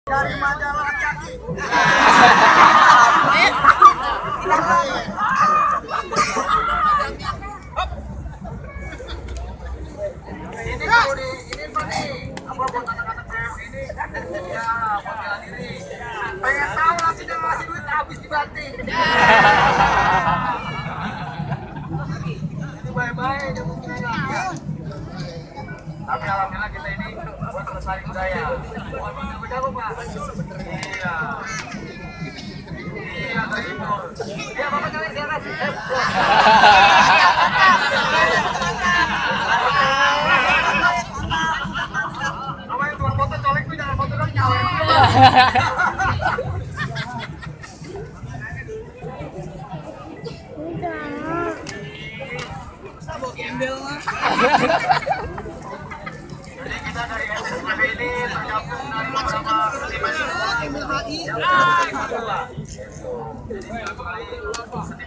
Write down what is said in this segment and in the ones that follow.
Dari majalah kaki. Ini kalau di ini Pak nih, apa buat anak-anak saya ini ya buat bela diri. Pengen tahu hasilnya ngasih duit habis dibanting. Ini bye-bye dia mungkin enggak. Tapi alhamdulillah kita ini buat melestari budaya. Bukan jago-jago Pak. Iya. Iya terhibur. Iya Bapak nyalain di atas. Apa yang tukang foto colek tuh jangan foto dong nyawa. Sabok gembel mah. Jadi kita dari SSB ini tergabung dari beberapa MLHI yang kedua. Jadi setiap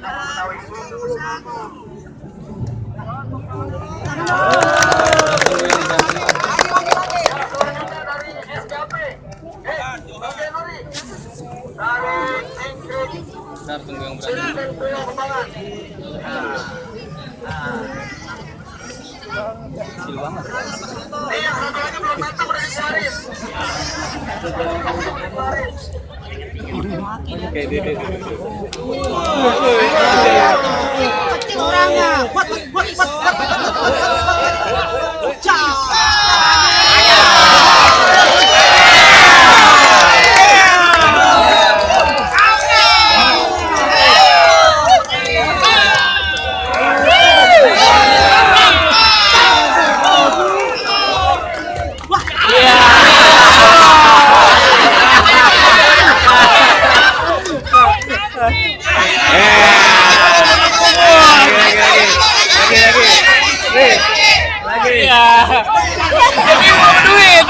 Betawi bersatu. Dari SKP, dari Inggris, Tunggu yang berani. Kecil banget. Yang satu lagi belum datang udah dikeluarin. Kayak dia. Kecil orangnya. Buat. Lagi. Jadi mau duit.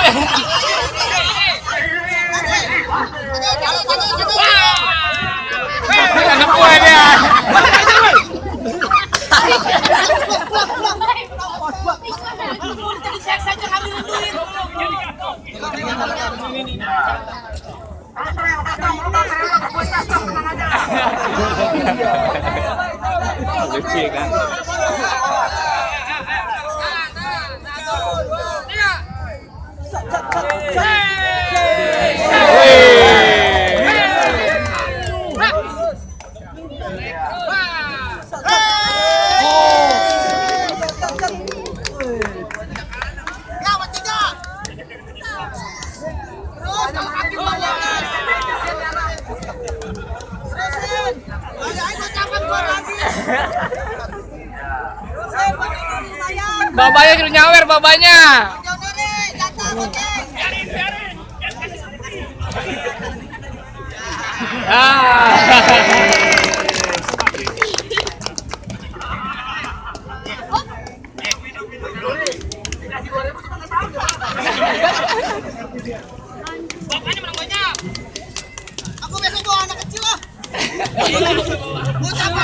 Anak gua dia. Lucu kan? Babanya sudah nyawer babanya. Bapaknya menang banyak. Aku besok bawa anak kecil lah. Mau siapa?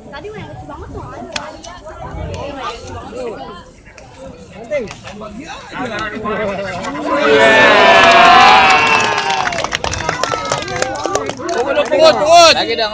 Tadi yang kecil banget tuh. Pungut. Lagi dong.